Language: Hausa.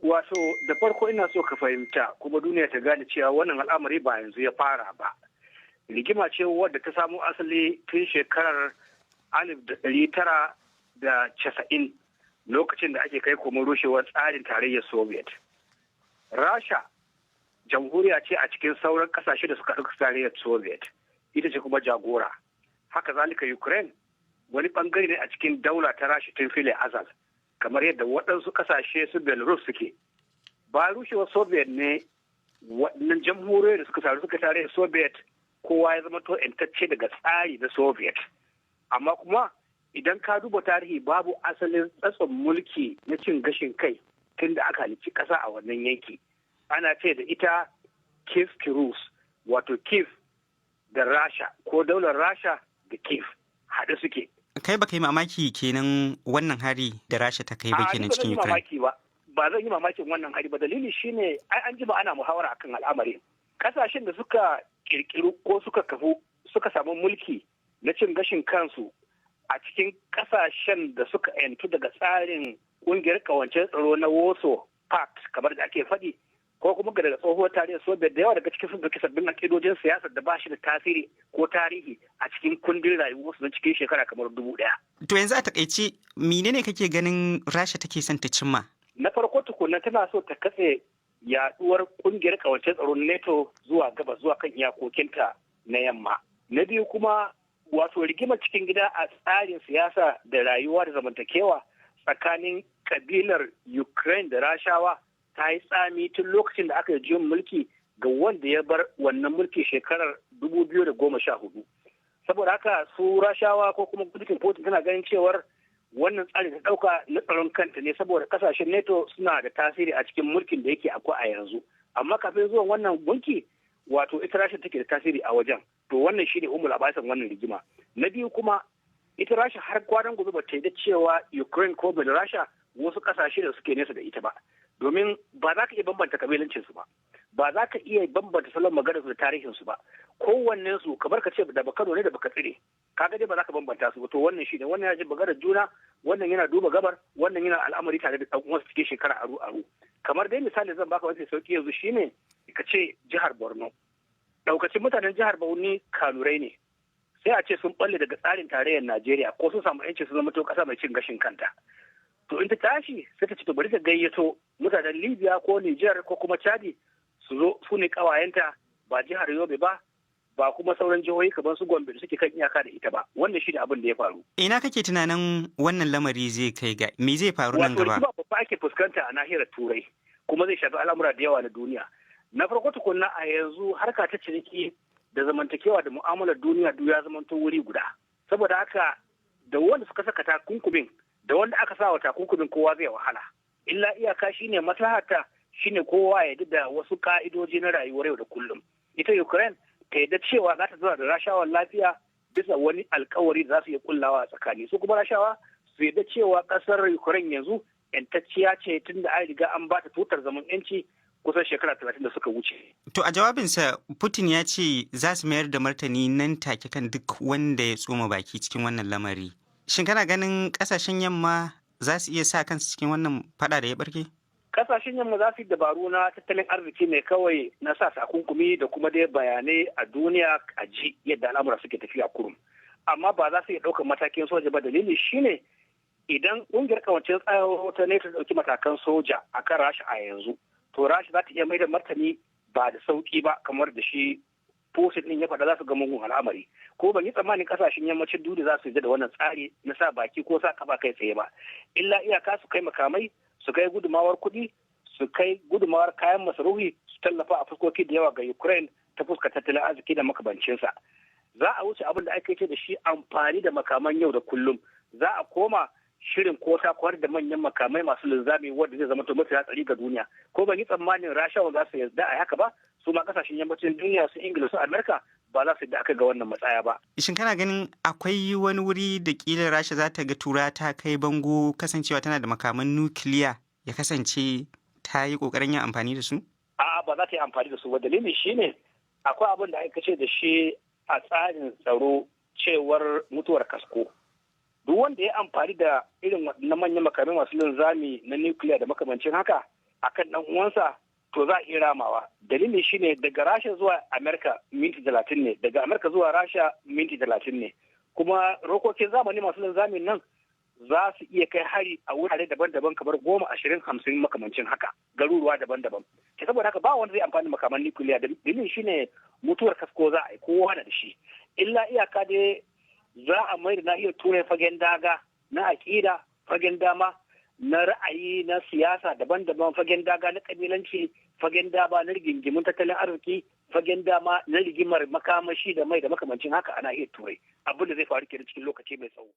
Wato da farko ina so ka fahimta kuma duniya ta gane cewa wannan al'amari ba yanzu ya fara ba. Rigima ce wadda ta samo asali tun shekarar 1990, lokacin da ake kai komo rushewar tsarin tarayyar Soviet. Rasha jamhuriya ce a cikin sauran kasashe da suka ɗauka tarayyar Soviet, ita ce kuma jagora. Haka zalika Ukraine wani bangare ne a cikin daula ta Rasha tun fil azal, kamar yadda waɗansu kasashe su Belarus suke. Ba rushewar Soviet ne waɗannan jamhuriyoyi da suka taru suka tarayyar Soviet kowa ya zama to 'yantacce daga tsari na Soviet. Amma kuma idan ka duba tarihi, babu asalin tsatson mulki na cin gashin kai tun da aka halicci ƙasa a wannan yanki. Ana ce da ita Kiev Rus, wato Kiev da Rasha ko daular Rasha da Kiev haɗe suke. Kai baka yi mamaki kenan wannan hari da Rasha ta kai ba kenan cikin Ukraine? Mamaki ba. Ba zan yi mamakin wannan hari ba. Dalili shine ai an jima ana muhawara akan al'amarin. Kasashen da suka kirkiru ko suka kafu suka samu mulki na cin gashin kansu a cikin kasashen da suka 'yantu daga tsarin kungiyar kawancen tsaro na Warsaw Pact, kamar da ake faɗi, ko kuma daga tsohuwar tarihin Soviet, da yawa daga cikin sun ɗauki sabbin akidojin siyasar da ba shi da tasiri ko tarihi a cikin kundin rayuwarsu na cikin shekara kamar 1000. To yanzu a takaice, menene kake ganin Rasha take son ta cimma? Na farko tukuna, tana so ta katse yaduwar kungiyar kawancen tsaro na NATO zuwa gabas, zuwa kan iyakokinta na yamma. Na biyu kuma, wato rigimar cikin gida a tsarin siyasa da rayuwa da zamantakewa tsakanin kabilar Ukraine da Rashawa ta yi tsami tun lokacin da aka yi juyin mulki ga wanda ya bar wannan mulki shekarar 2014. Saboda haka su Rashawa ko kuma gwamnatin Putin tana ganin cewar wannan tsari ta ɗauka na tsaron kanta ne, saboda kasashen NATO suna da tasiri a cikin mulkin da yake akwai a yanzu. Amma kafin zuwan wannan mulki, wato ita Rasha take da tasiri a wajen. To wannan shine ummul aba'isin wannan rigima. Na biyu kuma, ita Rasha har kwanan gobe ba ta yi da cewa Ukraine ko Rasha wasu kasashe da suke nesa da ita ba, domin ba za ka iya bambanta kabilancin su ba, ba za ka iya bambanta salon maganar su da tarihin su ba. Kowannen su kamar ka ce da Bakano ne da Bakatsine, kaga dai ba za ka bambanta su ba. To wannan shine, wannan ya ji maganar juna, wannan yana duba gabar, wannan yana al'amari tare da ɗan uwansa cikin shekara aru aru. Kamar dai misali zan baka wani sauki yanzu shine ka ce jihar Borno, daukacin mutanen jihar Borno Kanurai ne, sai a ce sun balle daga tsarin tarayyar Najeriya ko sun samu yanci sun zama to kasa mai cin gashin kanta. To in ta tashi sai ta ce to bari ta gayyato mutanen Libya ko Niger ko kuma Chadi su zo, su ne kawayenta, ba jihar Yobe ba, ba kuma sauran jihohi kamar su Gombe da suke kan iyaka da ita ba. Wannan shi ne abin da ya faru. Ina kake tunanin wannan lamari zai kai ga, me zai faru nan Wato gaba? rigima babba ake fuskanta a nahiyar Turai, kuma zai shafi al'amura da yawa na duniya. Na farko tukunna, a yanzu harka ta ciniki da zamantakewa da mu'amalar duniya duk ya zamanto wuri guda. Saboda haka da wanda suka saka takunkumin da wanda aka sa wa takunkumin, kowa zai wahala. Illa iyaka shine maslahata shine kowa ya da wasu ka'idoji na rayuwar yau da kullum. Ita Ukraine ta yadda cewa za ta zauna da Rashawan lafiya bisa wani alkawari da za su iya kullawa a tsakani, su kuma Rashawa su yadda cewa kasar Ukraine yanzu 'yantacciya ce, tun da an riga an ba ta tutar zaman yanci kusan shekara 30 da suka wuce. To a jawabinsa, Putin ya ce za su mayar da martani nan take kan duk wanda ya tsoma baki cikin wannan lamari. Shin kana ganin kasashen yamma za su iya sa kansu cikin wannan fada da ya barke? Kasashen yamma za su yi dabaru na tattalin arziki ne kawai, na sa takunkumi da kuma dai bayanai a duniya a ji yadda al'amura suke tafiya kurum. Amma ba za su iya ɗaukar matakin soja ba. Dalili shine idan ƙungiyar kawancin tsaro ta NATO ta ɗauki matakan soja a kan Rasha a yanzu, to Rasha za ta iya mai da martani ba da sauki ba, kamar da shi Putin din ya faɗa, za su ga mugun al'amari. Ko ban yi tsammanin kasashen yammacin duniya za su yi da wannan tsari na sa baki ko sa kafa kai tsaye ba. Illa iyaka su kai makamai, su kai gudumawar kuɗi, su kai gudumawar kayan masarufi, su tallafa a fuskoki da yawa ga Ukraine ta fuskar tattalin arziki da makamancinsa. Za a wuce abin da ake ce da shi amfani da makaman yau da kullum, za a koma shirin ko ta kwar da manyan makamai masu linzami, wanda zai zama to mafi hatsari ga duniya. Ko ban yi tsammanin Rashawa za su yarda a haka ba. Su ma kasashen yammacin duniya, su Ingila, su Amerika, ba za su yarda aka ga wannan matsaya ba. Shin kana ganin akwai wani wuri da kila Rasha za ta ga tura ta kai bango, kasancewa tana da makaman nukiliya, ya kasance ta yi kokarin yin amfani da su? A'a, ba za ta yi amfani da su ba. Dalili shine akwai abin da aka ce da shi a tsarin tsaro cewar mutuwar kasko. Duk wanda ya amfani da irin waɗannan manyan makamai masu linzami na nukiliya da makamancin haka akan dan uwansa, to za a iya ramawa. Dalili shine daga Rasha zuwa Amerika minti 30 ne, daga Amerika zuwa Rasha minti 30 ne. Kuma rokokin zamani masu linzamin nan za su iya kai hari a wurare daban-daban kamar 10, 20, 50 makamancin haka, garuruwa daban-daban. Ke saboda haka ba wanda zai amfani makaman nukiliya. Dalilin shine mutuwar kasko za a yi, kowa na da shi. Illa iyaka dai za a mai da nahiyar Turai fagen daga na aƙida, fagen dama na ra'ayi na siyasa daban-daban, fagen daga na kabilanci, fagen dama na rigingimun tattalin arziki, fagen dama na rigimar makamashi da mai da makamancin haka a nahiyar Turai. Abin da zai faru kenan cikin lokaci mai tsawo.